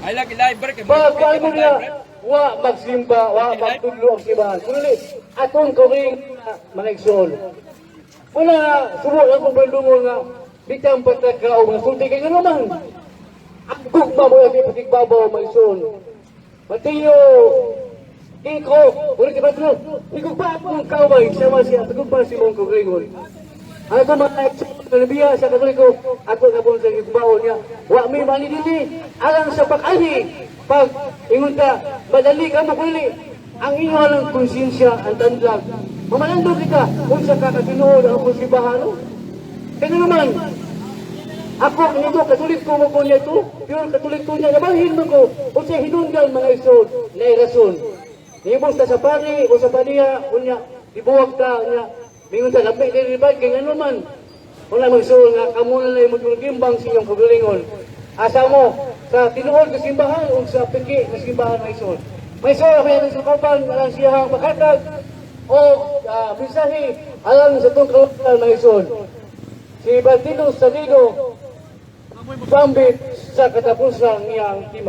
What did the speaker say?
Ay lagi live break. Pag mo niya, wa magsimba, wa magtudlo ang simbahan. Kundi, atong kaugalingon mga igsoon. Wala nga, subo ang akong bandungon nga, bitang pataka o mga sulti kay nga naman. Ang gugma mo yung ipakigbabaw, mga igsoon. Mateo, Kiko, ulit si Patro, igugma akong kaway, sama siya, pagugma si mong kaugalingon. Ang ako mga igsoon, kanabiya sa Katoliko, ako kapon sa gugmaon niya, wa mi manidili, alang sa pag-ani, pag ingon ka, madali ka mo kuli, ang inyo lang konsensya ang tandlag. Mamalando kita kung sa kakatinuod ang akong simbahan. No? Kaya naman, ako, nito, Katolik ko mo ko niya ito, pure Katolik ko niya, nabalhin mo ko, o sa hinungdan, mga igsoon, na rason. Nibos ta sa pari, o sa paniya, unya, ibuwag ta, unya, mingon ta, labi, dili ba, kaya nga naman, wala magsuol nga, kamo na lang mo gimbang sa inyong kagalingon. Asa mo, sa tinuod nga simbahan, o sa piki nga simbahan, mga igsoon. May igsoon, ako yan sa kauban, alang siyahang paghatag, o mensahe, alang sa itong kalukan, mga igsoon. Si Baltino Salido, pambit sa katapusan niyang tima.